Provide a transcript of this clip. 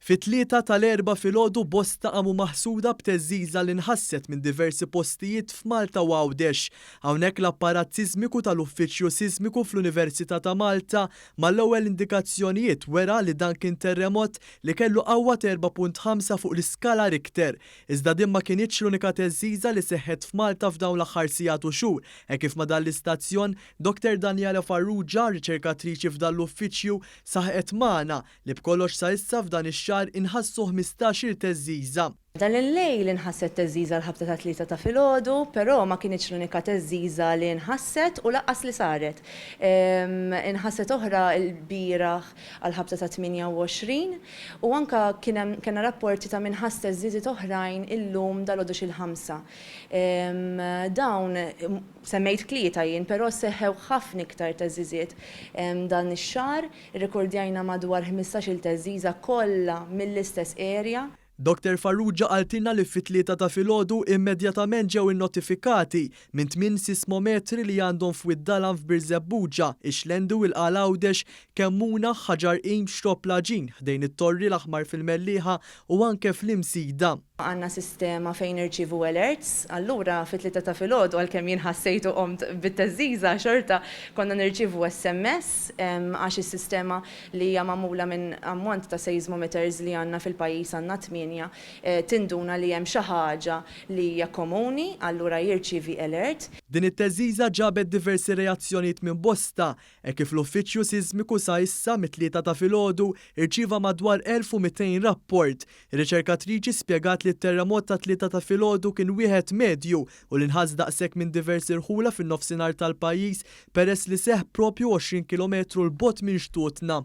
Fit-3 tal-Erbgħa filgħodu bosta qamu maħsuda b'theżżiża li nħasset minn diversi postijiet f'Malta u Għawdex. Hawnhekk l-apparat sismiku tal-Uffiċċju Sismiku fl-Università ta' Malta mal-ewwel indikazzjonijiet wera li dan kien terremot li kellu qawwa ta' 4.5 fuq l-iskala Richter. Iżda din ma kinitx l-unika theżżiża li seħħet f'Malta f'dawn l-aħħar sigħat u xhur, hekk kif ma' dan l-istazzjon, Dr Daniela Farrugia, riċerkatriċi f'dan l-uffiċċju, saħqet magħna li b'kollox sa issa f'dan ix-xahar inħassu 15-il theżżiża. Dan il-lejl inħasset theżżiża l-ħabta tat-tlieta ta' filgħodu, però ma kinitx l-unika theżżiża li nħasset u lanqas li saret. Inħasset oħra lbieraħ għall-ħabta tat-28 u anke kien hemm kellna rapporti ta' min ħass theżżiżiet oħrajn illum dalgħodu xi l-ħamsa. Dawn, semmejt tlieta jien, però seħħew ħafna iktar theżżiżiet dan ix-xahar. Irrekordjajna madwar 15-il theżżiża kollha mill-istess area. Doctor Farrugia qaltilna li fit-tlieta ta' filgħodu immedjatament ġew innotifikati minn tmien sismometri li għandhom f'Wied Dalam f'Birżebbuġa, ix-Xlendi u l-Qala Għawdex, Kemmuna, Ħaġar Qim, Xrobb l-Għaġin, ħdejn it-Torri l-Aħmar fil-Mellieħa u anke fl-Imsida. Għandna sistema fejn nirċievu alerts, allura fit-tlieta ta' filgħodu għalkemm jien ħassejt u qomt bit-theżżiża xorta konna nirċievu SMS għax is-sistema li hija magħmula minn ammont ta' seismometers li għandna fil-pajjiż għandna tmienja tinduna li hemm xi ħaġa li hija komuni allura jirċievi alert. Din it-theżżiża ġabet diversi reazzjonijiet minn bosta Hekk kif l-Uffiċċju Sismiku sa issa, mit-Tlieta ta' filgħodu, irċieva madwar 1,200 rapport, ir-riċerkatriċi spjegat li t-terremot tat-Tlieta ta' filgħodu kien wieħed medju u li nħass daqshekk minn diversi rħula fin-Nofsinhar tal-pajjiż peress li seħħ proprju 20 kilometru 'l bogħod minn xtutna.